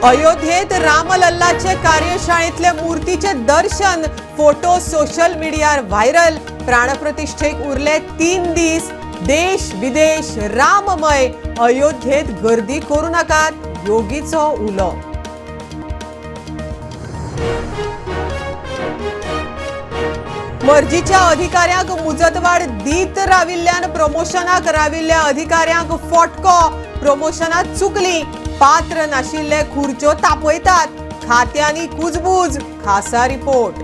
अयोध्येत रामलल्लाचे कार्यशाळेतले मूर्तीचे दर्शन, photo social मीडियार viral. प्राणप्रतिष्ठेक उरले 3 दीस. देश विदेश राममय. अयोध्येत गर्दी करू नाकात, योगीचो उलो. मर्जीच्या अधिकाऱ्यांक मुजतवाड दीत राविल्ल्यान प्रमोशनाक राविल्ल्या अधिकाऱ्यांक फटको. प्रमोशनात चुकली, पात्र नाशिल्ले खुर्च्यो तापयतात. खात्यांनी कुजबूज. खासा रिपोर्ट.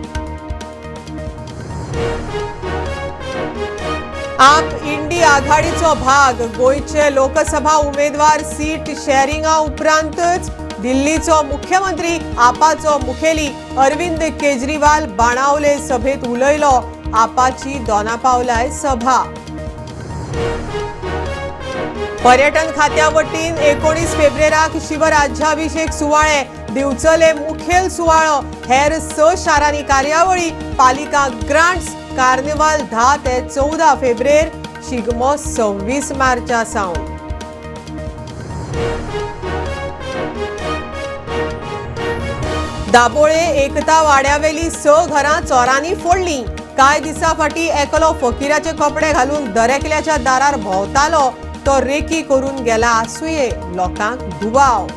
आप इंडी आघाडीचो भाग. गोंयचे लोकसभा उमेदवार सीट शेअरिंगा उपरांतच दिल्लीचो मुख्यमंत्री आपाचो मुखेली अरविंद केजरीवाल बाणावले सभेत उलयलो. आपाची दोनापावलाय सभा. पर्यटन खात्या वतीन 19 फेब्रेराक शिवराज्याभिषेक सुवाळे. दिवचले मुखेल सुवाळो. हेर 6 शारांनी कार्यावळी. पालिका ग्रांट्स कार्निवाल 10 ते 14 फेब्रेर. शिगमो 26 मार्चा सावन. दाबोळे एकता वाड्यावेली 6 घरां चोरांनी फोडलीं. कांय दिसां फाटीं एकलो फकीराचे कपडे घालून दरेकल्याच्या दारार भोंवतालो, तो रेकी करून गेला आसुये, लोकांक दुबाव.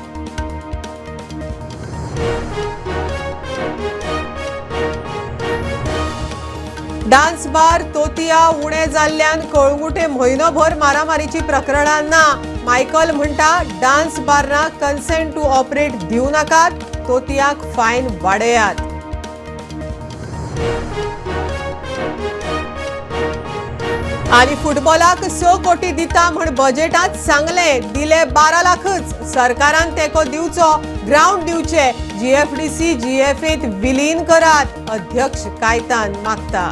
डान्स बार तोतिया उणे जाल्ल्यान कळंगुटे म्हयनोभर मारामारीची प्रकरणां ना. मायकल म्हणटा, डान्स बारांक कन्सेंट टू ऑपरेट दिवं नाकात, तोतियाक फायन वाडयात. आनी फुटबॉलाक 6 कोटी दिता म्हण बजेटांत सांगले, दिले 12 लाखच. सरकारान तेंको दिवचो, ग्रावंड दिवचे. जीएफडीसी जीएफएत विलीन करात, अध्यक्ष कायतान मागता.